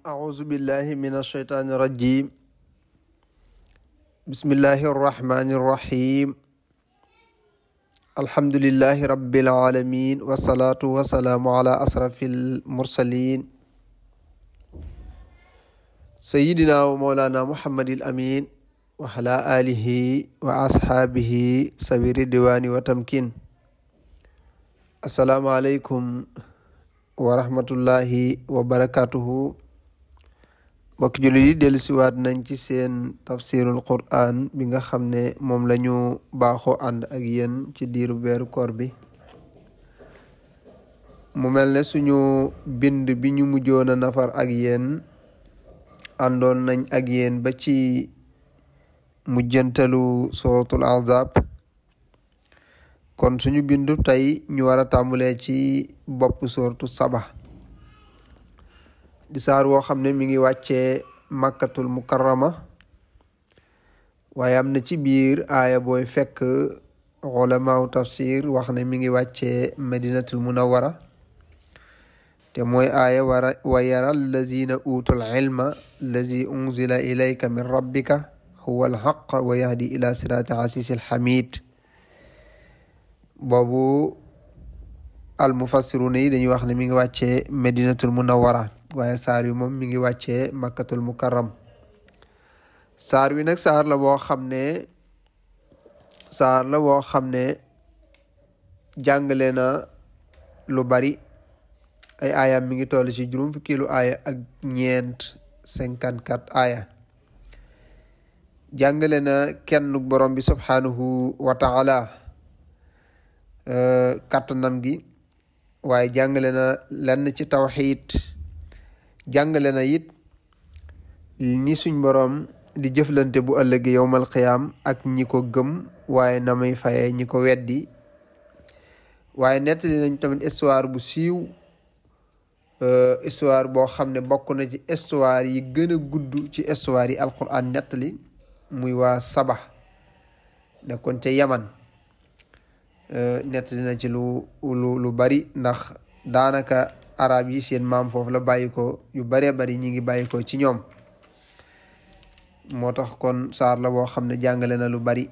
أعوذ بالله من الشيطان الرجيم بسم الله الرحمن الرحيم الحمد لله رب العالمين والصلاة والسلام على أشرف المرسلين سيدنا ومولانا محمد الأمين وعلى آله وأصحابه سبيل الديوان وتمكين السلام عليكم ورحمة الله وبركاته mbokk jullit yi dellusiwaat nañ ci seen tafsirul quran bi nga xam ne moom la ñu baaxoo ànd ak yéen ci diiru weeru koor bi mu mel ne suñu bind bi ñu mujjoon a nafar ak yéen àndoon nañ ak yéen ba ci mujjantalu suratul ahzab kon suñu bindu tey ñu war a tàmbalee ci bopp suratu saba di saar woo xam ne mi ngi wàccee makkatul mukarrama waaye am na ci biir aaya booy fekk ulamaaw tafsir wax ne mi ngi wàccee madinatul munawwara te mooy aaya wa yara allazina utul ilma allazi unzila ilayka min rabbika huwa alhaq wa yahdi ila sirati asisil hamid boobu almufassiruna yi dañuy wax ne mi ngi wàccee madinatul munawwara waaye saar wi moom mi ngi wàccee makkatul mukarram saar wi nag saar la boo xam ne jàngale na lu bari ay aayam mi ngi toll ci juróom fukki aaya ak ñeent 54 aaya jàngale na kenn borom bi subhanahu wa taala kattanam gi waaye jàngale na lenn ci tawxiid jàngale na it ni suñ boroom di jëflante bu ëllëgee yowmal qiyaam ak ñi ko gëm waaye na may fayee ñi ko weddi waaye nettali nañ tamit histoire bu siiw histoire boo xam ne bokk na ci histoire yi gën a gudd ci histoire yi alquran nettali muy waa Saba nekkoon ca Yaman nettali na ci lu bari ndax daanaka arab yi seen maam foofu la bàyyi ko yu baree bari ñi ngi bàyyi ko ci ñoom moo tax kon saar la boo xam ne jàngale na lu bari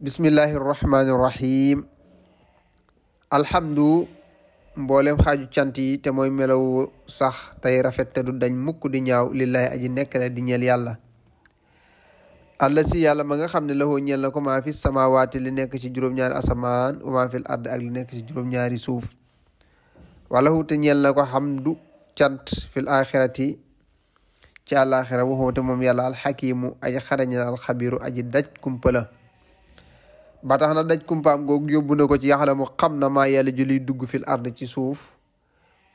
bismillahi rahmani rahim alhamdu mboolem xaaju cant yi te mooy melaw sax tey rafet te du dañ mukk di ñaaw lillahi aji nekk la di ñeel yàlla alla si yàlla ma nga xam ne laxoo ñeel na ko maa fi samawaati li nekk ci juróom-ñaari asamaan wa maa fil ard ak li nekk ci juróom-ñaari suuf wala xuute ñeel na ko xamdu cant fil axirati ci àlaxira waxoote moom yàlla alxakimu aji xarañ la alxabiru aji daj kumpa la ba tax na daj kumpaam googu yóbbu na ko ci yaxla mu xam na maa yàlla julliy dugg fil ard ci suuf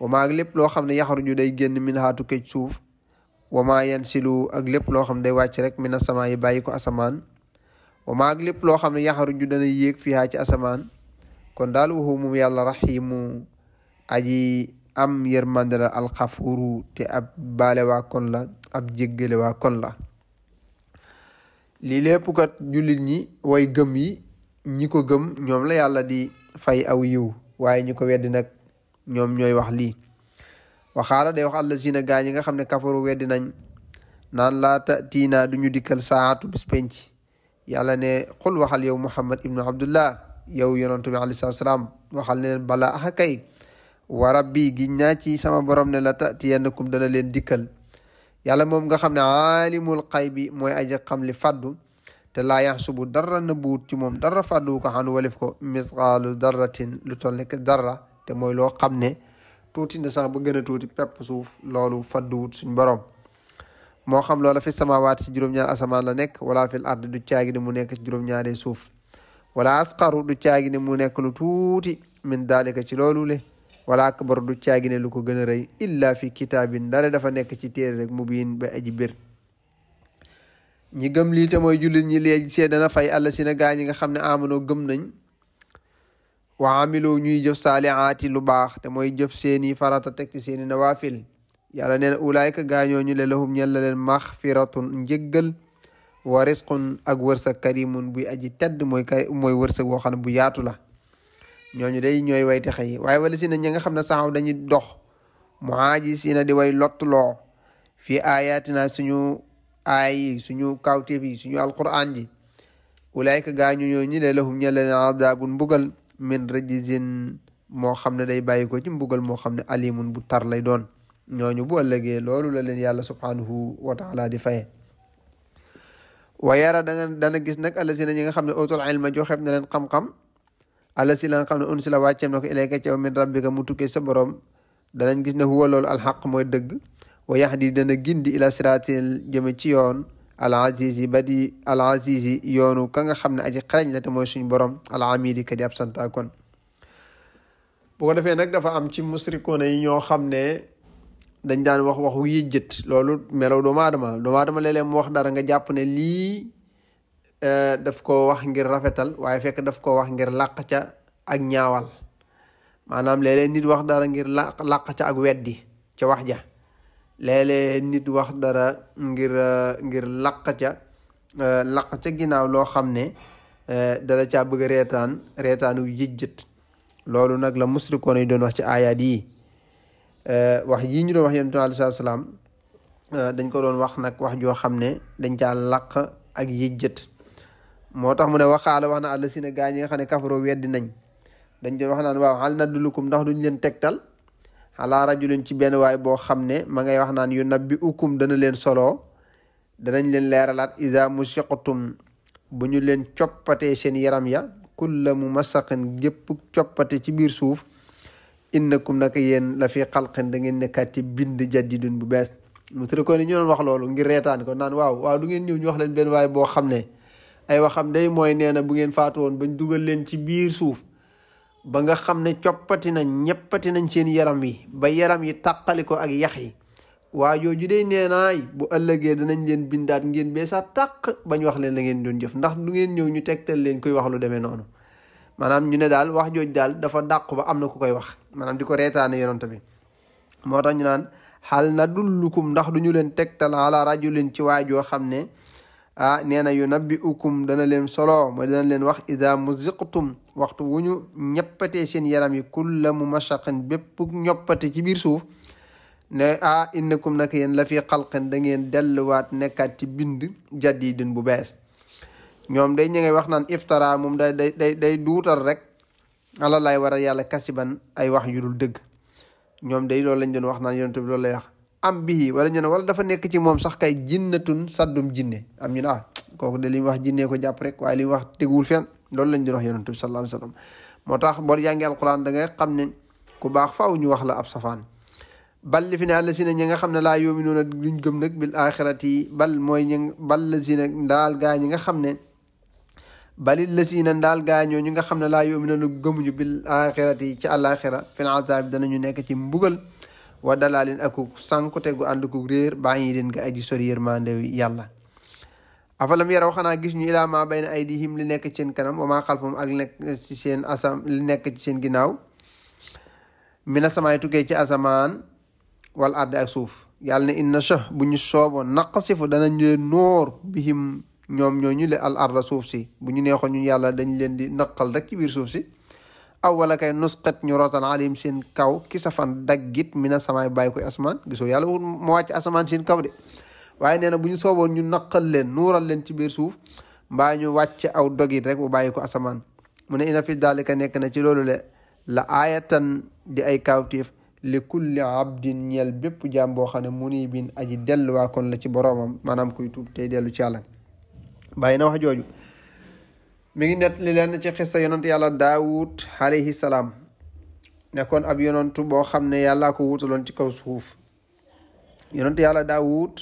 wa maa ak lépp loo xam ne yaxaruju day génn min haatu këj suuf wa maa yansilu ak lépp loo xam ne day wàcc rek mina samaa yi bàyyi ko asamaan wa maa ak lépp loo xam ne yaxaruju dana yéeg fiihaa ci asamaan kon daal waxu moom yàlla raximu aji am yërmande la alxafuru te ab baale waa kon la ab jéggale waa kon la lii lépp kat jullit ñi way gëm yi ñi ko gëm ñoom la yàlla di fay aw yiw waaye ñi ko weddi nag ñoom ñooy wax lii waxaala day wax allazina gaa ñi nga xam ne kafaru weddi nañ naan laa tatiina du ñu dikkal saatu bis penc yàlla ne xul waxal yow muhammad ibnu abdullah yow yonantu bi alayhi salaam waxal ne leen balaa axa kay wa rabbi giñ naa ci sama borom ne la tatiyannakum dana leen dikkal yàlla moom nga xam ne aalimul xaybi mooy aji xam li faddu te laa yaxsubu dara na buut ci moom dara faddu ko xanu walif ko misqaalu darratin lu toll nekk dara te mooy loo xam ne tuuti na sax ba gën a tuuti pepp suuf loolu fadduwut suñ borom moo xam loola fi samawaati ci juróom-ñaar asamaan la nekk wala fil ard du caagi ne mu nekk ci juróom-ñaari suuf wala asqaru du caagi ne mu nekk lu tuuti min daalika ci loolu le wala akbaru du caagi ne lu ko gën a rëy illa fi kitaabin dara dafa nekk ci téere rek mubiin ba aji bir ñi gëm lii te mooy jullit ñi léegi see dana fay àlla si na gaa ñi nga xam ne amanoo gëm nañ wa amiloo ñuy jëf saalihaati lu baax te mooy jëf seeni farata teg ci seeni nawaafil yàlla nee na ulaayka gaañoo ñu le lahum ñel la leen maxfiratun njëggal wa risqun ak wërsëg karimun buy aji tedd mooy wërsëg woo xam ne bu yaatu la ñooñu day ñooy way texe yi waaye wala si na ñi nga xam ne saxaw dañuy dox muhaajisiina di way lottuloo fi ayatina suñu aay yi suñu kawteef yi suñu alquran ji ulaayka gaañu ñoo ñi le lahum ñe leen azabun mbugal min rajzin moo xam ne day bàyyi ko ci mbugal moo xam ne alimun bu tar lay doon ñooñu bu ëllëgee loolu la leen yàlla subhanahu wa taala di faye wa yara dana gis nag allasina ñi nga xam ne utul ilma joxeeb na leen xam-xam allasi la nga xam ne unsila wàcceem na ko ilayka ci min rabbika mu tukkee sa borom danañ gis ne huwa loolu alxaq mooy dëgg wa yahdi dana gindi ila siratil jëme ci yoon al azizi ba di al azizi yoonu ka nga xam ne aji xarañ la te mooy suñ borom al amidi ka di ab santa kon bu ko defee nag dafa am ci musrikoona yi ñoo xam ne dañ daan wax waxu yëjjët loolu melaw doomu aadama la doomu aadama léeg-léeg mu wax dara nga jàpp ne lii daf ko wax ngir rafetal waaye fekk daf ko wax ngir làq ca ak ñaawal maanaam léeg-léeg nit wax dara ngir làq ca ak weddi ca wax ja léeg-léeg nit wax dara ngir làq ca ginnaaw loo xam ne dala caa bëgg a reetaanu yëjjët loolu nag la musrikoon yi doon wax ci aayaat yi wax yii ñu doon wax yonent bi alayhi salaam dañ ko doon wax nag wax joo xam ne dañ caa làq ak yëjjët moo tax mu ne waxaala wax na àlla si ne gaa ñi nga xam ne kafaroo weddi nañ dañ doon wax naan waaw hal nadullukum ndax duñ leen tegtal ala rajulin ci benn waay boo xam ne ma ngay wax naan yu nabbi ukum dana leen solo danañ leen leeralaat iza musiqtum bu ñu leen coppatee seen yaram ya kulla mumassaqin gépp coppate ci biir suuf innakum naka yéen la fi xalqin da ngeen nekkaat ci bind jadidun bu bees mu tëdd ko ni ñu doon wax loolu ngir reetaan ko naan waaw du ngeen ñëw ñu wax leen benn waay boo xam ne ay waxam day mooy nee na bu ngeen faatu woon bañ dugal leen ci biir suuf ba nga xam ne coppati nañ ñeppati nañ seen yaram yi ba yaram yi tàqali ko ak yax yi waa jooju day neenaay bu ëllëgee danañ leen bindaat ngeen beesaat tàq bañ wax leen la ngeen doon jëf ndax du ngeen ñëw ñu tegtal leen koy wax lu demee noonu maanaam ñu ne daal wax jooj daal dafa dàq ba am na ku koy wax maanaam di ko reetaane yonent bi moo tax ñu naan hal nadullukum ndax du ñu leen tegtal ala rajulin ci waajoo xam ne nee na yunabbi'ukum dana leen solo mooy dana leen wax ida muziqtum waxtu wu ñu ñeppatee seen yaram yi kulla mumashaqin bépp ñoppate ci biir suuf ne innakum nag yéen la fi xalqin da ngeen delluwaat nekkaat ci bind jadidin bu bees ñoom day ñu ngay wax naan iftara moom day duutal rek ala lay war a yàlla kasiban ay wax yu dul dëgg ñoom day loolu lañ doon wax naan yonent bi loolu lay wax am bihi wala ñu ne wala dafa nekk ci moom sax kay jinnatun saddum jinne am ñu ne kooku de li mu wax jinne ko jàpp rek waaye li mu wax teguwul fenn loolu lañ doon wax yonent bi sallallahu alayhi wasallam moo tax boo jàngee alquran da ngay xam ne ku baax faaw ñu wax la ab safaan bal li fi ne àlla si ne ñi nga xam ne laa yuminuuna duñ gëm nag bil axirati bal mooy bal la si ne ndaal gaa ñi nga xam ne balil la si ne ndaal gaa ñoo ñi nga xam ne laa yuminuuna gëmuñu bil axirati ci àlaxira fil azab danañu nekk ci mbugal wa dalaalin akuk sànkute gu ànd ku réer baa ngi den nga aji sori yërmande yàlla afalam yaraw xanaa gis ñu ilaa ma bayna aydihim li nekk ci seen kanam wa maa xalfahum ak li nekk ci seen li nekk ci seen ginnaaw mina samaay tukkee ci asamaan wal ardi ak suuf yàlla ne inna sha bu ñu sooboon naqasifu danañ leen noor bihim ñoom ñoo ñu le al arda suuf si bu ñu neexoon ñun yàlla dañ leen di naqal rek ci biir suuf si aw wala kay nusqat ñu rotal alim seen kaw ki safan daggit mina samaay bàyyi koy asamaan gisoo yàlla moo wàcc asamaan seen kaw de waaye nee na bu ñu sooboon ñu naqal leen nuural leen ci biir suuf mbaa ñu wàcc aw dogit rek bu bàyyi ko asamaan mu ne ina fi daalika nekk na ci loolu le la aayatan di ay kawtéef li kulli abdin ñeel bépp jaam boo xam ne munibin aji delluwaa kon la ci boroomam maanaam kuy tuub tey dellu ci yàlla bàyyi na wax jooju mi ngi net li leen ci xissa yonent yàlla daawud alayhi salaam nekkoon ab yonentu boo xam ne yàllaa ko wutaloon ci kaw suuf yonent yàlla daawud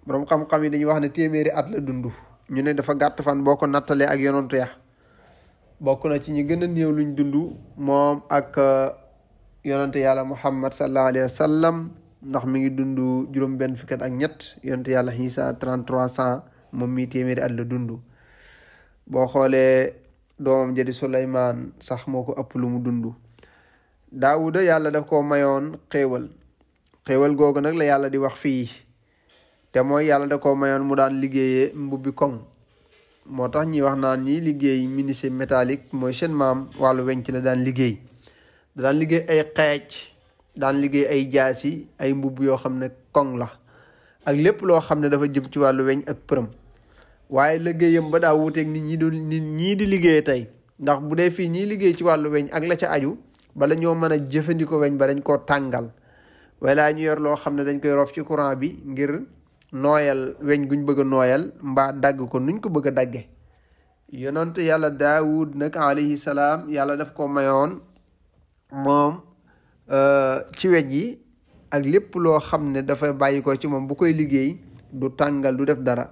boroom xam-xam yi dañuy wax ne téeméeri at la dund ñu ne dafa gàtt fan boo ko nattalee ak yonentu ya bokk na ci ñi gën a néew luñ dund moom ak yonente yàlla muhammad sallallahu alayhi wa sallam ndax mi ngi dund juróom benn fukki at ak ñett yonente yàlla Isa 3300 moom mi téeméeri at la dund boo xoolee doomam jadi Suleymaan sax moo ko ëpp lu mu dund daawuda yàlla daf ko mayoon xéewal googu nag la yàlla di wax fii te mooy yàlla da ko mayoon mu daan liggéeyee mbubbi koŋ moo tax ñi wax naan ñi liggéey menuisier métallique mooy seen maam wàllu weñ ci la daan liggéey ay xeej daan liggéey ay jaasi ay mbubb yoo xam ne koŋ la ak lépp loo xam ne dafa jëm ci wàllu weñ ak përëm waaye liggéeyam ba daa wuuteeg nit ñii di liggéey tey ndax bu dee fii ñii liggéey ci wàllu weñ ak la ca aju bala ñoo mën a jëfandikoo weñ ba dañ koo tàngal wala ñu yor loo xam ne dañ koy rof ci courant bi ngir nooyal weñ guñ bëgg a nooyal mbaa dagg ko nuñ ko bëgg a dagge yonent yàlla daawud nag alayhi salaam yàlla daf ko mayoon moom ci weñ yi ak lépp loo xam ne dafa bàyyi ko ci moom bu koy liggéey du tàngal du def dara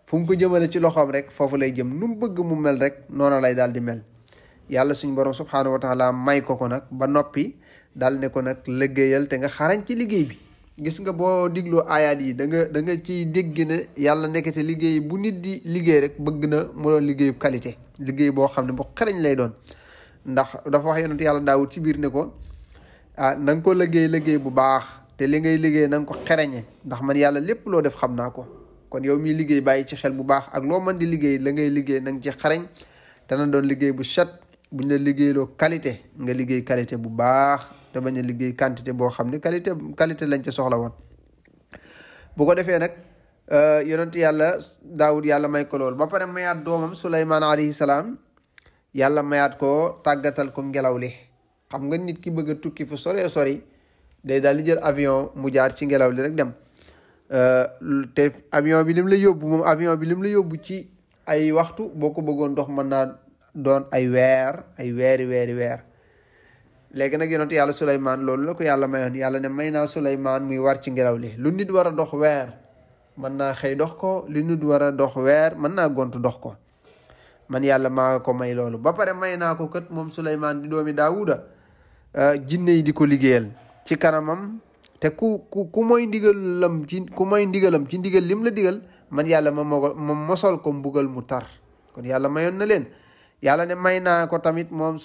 fu mu ko jëmale ci loxoom rek foofu lay jëm nu mu bëgg mu mel rek noona lay daal di mel yàlla suñ borom subhaanahu wa taala may ko nag ba noppi daal ne ko nag liggéeyal te nga xarañ ci liggéey bi gis nga boo digloo aayaat yi da nga ciy dégg ne yàlla nekkate liggéey bu nit di liggéey rek bëgg na mu doon liggéeyu qualité liggéey boo xam ne bu xarañ lay doon ndax dafa wax yonent yàlla daawut ci biir ne ko na nga ko liggéey bu baax te li ngay liggéey na nga ko xereñe ndax man yàlla lépp loo def xam naa ko kon yow miy liggéey bàyyi ci xel bu baax ak loo mën di liggéey la ngay liggéey na nga ci xarañ te na doon liggéey bu set buñ la liggéeyloo qualité nga liggéey qualité bu baax te bañ a liggéey quantité boo xam ne qualité lañ ca soxla woon bu ko defee nag yonent yàlla daawud yàlla may ko loolu ba pare mayaat doomam suleymaan alayhi salaam yàlla mayaat ko tàggatal ko ngelaw li xam nga nit ki bëgg a tukki fu sore sori day daal di jël avion mu jaar ci ngelaw li rek dem te avion bi lim la yóbbu moom avion bi lim la yóbbu ci ay waxtu boo ko bëggoon dox mën naa doon ay weeri weer léegi nag yonent yàlla Suleymaan loolu la ko yàlla mayoon yàlla ne may naa Suleymaan muy war ci ngelaw li lu nit war a dox weer mën naa xëy dox ko lu nit war a dox weer mën naa gont dox ko man yàlla maa ko may loolu ba pare may naa ko kat moom Suleymaan di doomi Daawuda jinne yi di ko liggéeyal ci kanamam te ku mooy ndigalam ci ndigal lim la digal man yàlla ma mosal ko mbugal mu tar kon yàlla mayoon na leen yàlla ne may naa ko tamit moom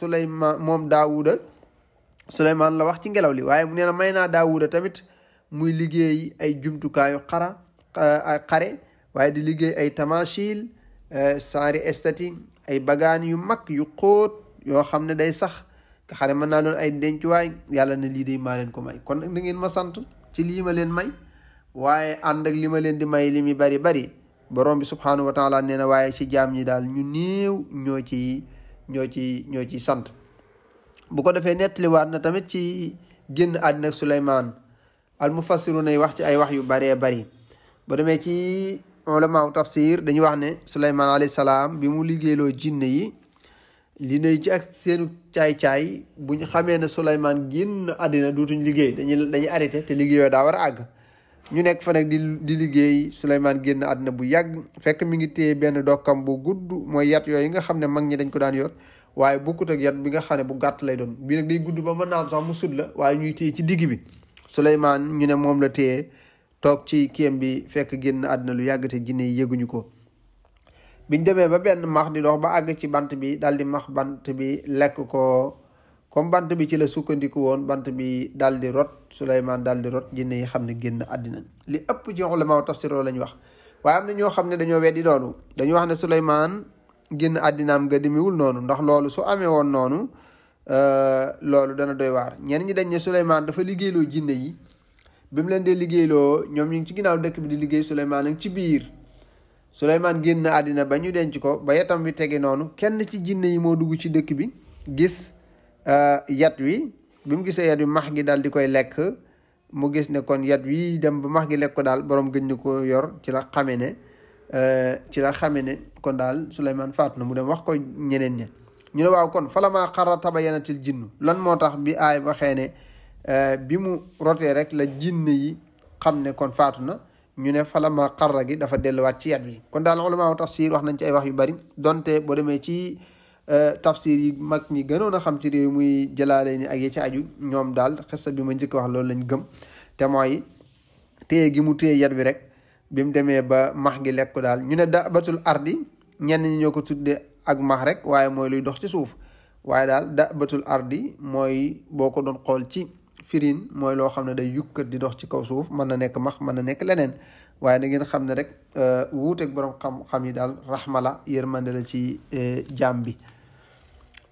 Suleymaan la wax ci ngelaw li waaye mu nee na may naa Daawuda tamit muy liggéey ay jumtukaayu xare waaye di liggéey ay tamashil saari estati ay bagaan yu mag yu xóot yoo xam ne day sax nga xam ne mën naa doon ay dencuwaay yàlla ne lii day maa leen ko may kon nag da ngeen ma sant ci lii ma leen may waaye ànd ak li ma leen di may li mi bari borom bi subhaanahu wa taala nee na waaye ci jaam ñi daal ñu néew ñoo ci sant bu ko defee nettaliwaat na tamit ci génn àddina ak Suleymaan al mufassiruna yi wax ci ay wax yu baree bari ba demee ci ulama tafsir dañuy wax ne Suleymaan alayhi salaam bi mu liggéeyloo jinne yi li nay ci ak seenu caay-caay bu ñu xamee ne Suleymaan génn àddina duutuñ liggéey dañuy arrêté te liggéeyoo daa war a àgg ñu nekk fa nag di liggéey Suleymaan génn àddina bu yàgg fekk mi ngi téye benn dokkam bu gudd mooy yat yooyu nga xam ne mag ñi dañ ko daan yor waaye bokkut ak yat bi nga xam ne bu gàtt lay doon bii nag day gudd ba mën naa am sax mu sut la waaye ñuy téye ci digg bi Suleymaan ñu ne moom la téye toog ci kiyam bi fekk génn àddina lu yàgg te jinne yi yëguñu ko biñ demee ba benn max di dox ba àgg ci bant bi daal di max bant bi lekk ko comme bant bi ci la sukkandiku woon bant bi daal di rot Suleymaan daal di rot jinne yi xam ne génn àddina li ëpp ci ulama tafsir la ñu wax waaye am na ñoo xam ne dañoo weddi loolu dañu wax ne Suleymaan génn àddinaam nga demewul noonu ndax loolu su amee woon noonu loolu dana doy waar ñenn ñi dañ ne Suleymaan dafa liggéeyloo jinne yi bi mu leen dee liggéeyloo ñoom ñu ngi ci ginnaaw dëkk bi di liggéey Suleymaan nag ci biir Suleymaan génn àddina ba ñu denc ko ba yatam bi tege noonu kenn ci jinne yi moo dugg ci dëkk bi gis yat wi bi mu gisee yat wi max gi daal di koy lekk mu gis ne kon yat wi dem ba max gi lekk ko daal borom gëj na ko yor ci la xame ne kon daal Suleymaan faatu na mu dem wax ko ñeneen ña ñu ne waaw kon falamaa xarra tabayyanatil jinnu lan moo tax bi aay waxee ne bi mu rotee rek la jinne yi xam ne kon faatu na ñu ne falamaa xarra gi dafa delluwaat ci yat wi kon daal ulama tafsir wax nañ ci ay wax yu bari donte boo demee ci tafsir yi mag ñi gënoon a xam ci réew muy Jalaalayni ak yi ci aju ñoom daal xissa bi ma njëkk wax loolu lañ gëm te mooy téye gi mu téye yat wi rek bi mu demee ba max gi lekk ko daal ñu ne dabatul ardi ñenn ñi ñoo ko tuddee ak max rek waaye mooy luy dox ci suuf waaye daal dabatul ardi mooy boo ko doon xool ci firin mooy loo xam ne day yukkat di dox ci kaw suuf mën na nekk max mën na nekk leneen waaye da ngeen xam ne rek wuuteeg borom xam-xam yi daal raxma la yërmande la ci jaam bi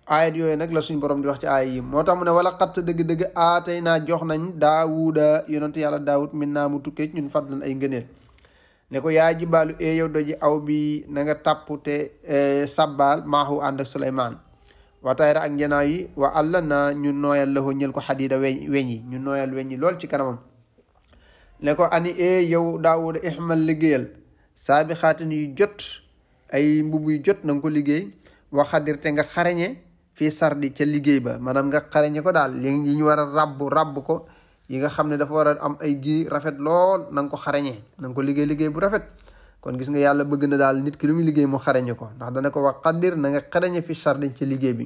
ayat yooyu nag la suñ borom di wax ci aaya yi moo tax mu ne wala xat dëgg-dëgg aatay naa jox nañ daawuda yonentu yàlla daawud min naa mu tukkee ñun fadlan ay ngëneel ne ko yaa ji baalu yow doji aw bi na nga tàpp te sabbal maahu ànd ak Suleymaan wa tayra ak njanaaw yi wa àlla na ñu nooyal la ñël ko xadiida weñ yi ñu nooyal weñ yi lool ci kanamam ne ko ani yow daawuda ihmal liggéeyal saabi xaatin yu jot ay mbubb yu jot na nga ko liggéey wa xadir te nga xarañe fii sardi ca liggéey ba maanaam nga xarañe ko daal yi ñu war a rabb ko yi nga xam ne dafa war a am ay gi rafet lool na nga ko xarañee na nga ko liggéey bu rafet kon gis nga yàlla bëgg na daal nit ki lu muy liggéey mu xarañe ko ndax dana ko wax xadir na nga xarañe fi sardi ca liggéey bi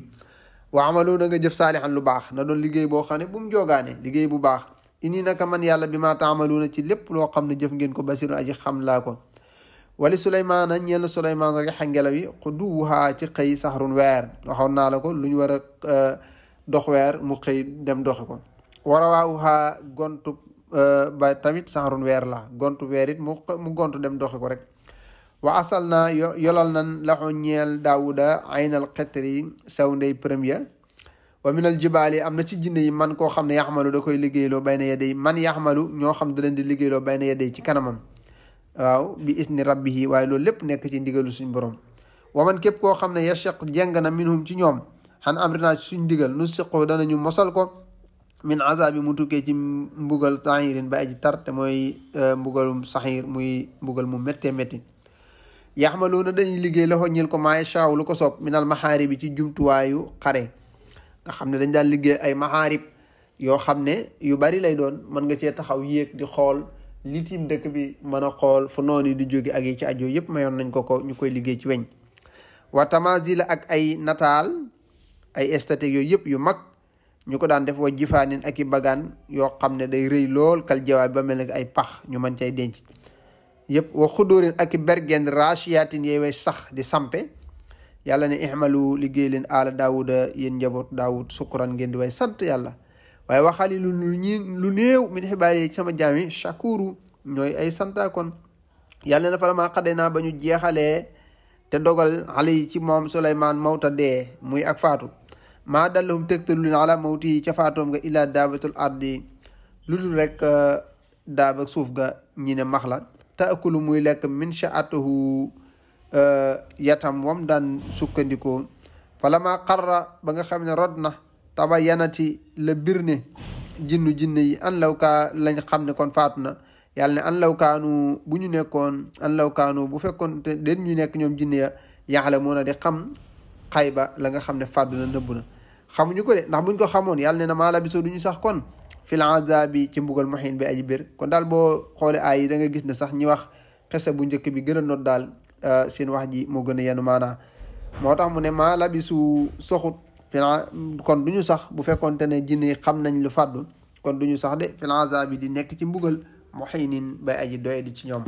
wa amalu na nga jëf saalihan lu baax na doon liggéey boo xam ne bu mu joogaane liggéey bu baax ini naka man yàlla bi maa taamaluuna ci lépp loo xam ne jëf ngeen ko basiru aji xam laa ko wali Suleymaana ñeel Suleymaan riixa ngelaw yi xuduwuhaa ci xëy saxrun weer waxoon naa la ko lu ñu war a dox weer mu xëy dem doxi ko warawaawuhaa gontu ba tamit saxrun weer la gontu weer it mu gontu dem doxi ko rek wa asal naa yolal nan laxu ñeel daawuda aynal xetri saw ndey premier wa minal jibaali am na ci jinne yi man koo xam ne yaxmalu da koy liggéeyloo bay na yedey man yaxmalu ñoo xam da leen di liggéeyloo bay na yedey ci kanamam waaw bi isni rabbihi waaye loolu lépp nekk ci ndigalu suñ borom waman képp koo xam ne yashaq jeng na minhum ci ñoom xan amrina suñ ndigal nu siqoo danañu mosal ko min azabi mu tukkee ci mbugal saxiirin ba aji tar te mooy mbugalum saxiir muy mbugal mu méttee métti yaxmaluuna dañuy liggéey la ñil ko maa yashaaw lu ko soob minal maxaarib bi ci jumtuwaayu xare nga xam ne dañ daal liggéey ay maxaarib yoo xam ne yu bari lay doon mën nga cee taxaw yéeg di xool li tiim dëkk bi mën a xool fu noonu di jóge ak yi ci ajo yëpp mayoon nañ ko ñu koy liggéey ci weñ wa tamazila ak ay nataal ay esthétique yooyu yëpp yu mag ñu ko daan def wa jifaanin ak i bagaan yoo xam ne day rëy lool kal jawaab ba mel ne ay pax ñu mën cay denc yëpp wa xudóorin ak i bergen rachiyaatin yooy way sax di sampe yàlla ne ihmalu liggéey leen aala daawuda yéen njaboot daawud sukkuran ngeen di way sant yàlla waaye waxaali lu néew min xibaar yi sama jaam yi shakuru ñooy ay santa kon yàlla na fa lama xadee naa ba ñu jeexalee te dogal xale yi ci moom Suleymaan mawta dee muy ak faatu maa dallahum tegtalu leen ala mawti yi ca faatoom nga illaa daabatul ardi lu dul rek daaba suuf ga ñi ne max la taakulu muy lekk min shaatahu yatam wam daan sukkandikoo fa lama qarra ba nga xam ne rod na taba yanati la birne jinne yi an law kaa lañ xam ne kon faatu na yàlla ne an law kaanu bu ñu nekkoon an law kaanu bu fekkoon te den ñu nekk ñoom jinne ya yaxle moo na di xam xayba la nga xam ne fàddu na nëbb na xamuñu ko de ndax buñ ko xamoon yàlla ne na maa labisoo duñu sax kon fil azabi ci mbugal muhin bi aji bir kon daal boo xoole ay yi da nga gis ne sax ñi wax xese bu njëkk bi gën a not daal seen wax ji moo gën a yenu maanaa moo tax mu ne maa labisu soxut kon duñu sax bu fekkoonte ne jinne xam nañ lu fàddu kon duñu sax de fil azabi di nekk ci mbugal muhinin bay aji doye di ci ñoom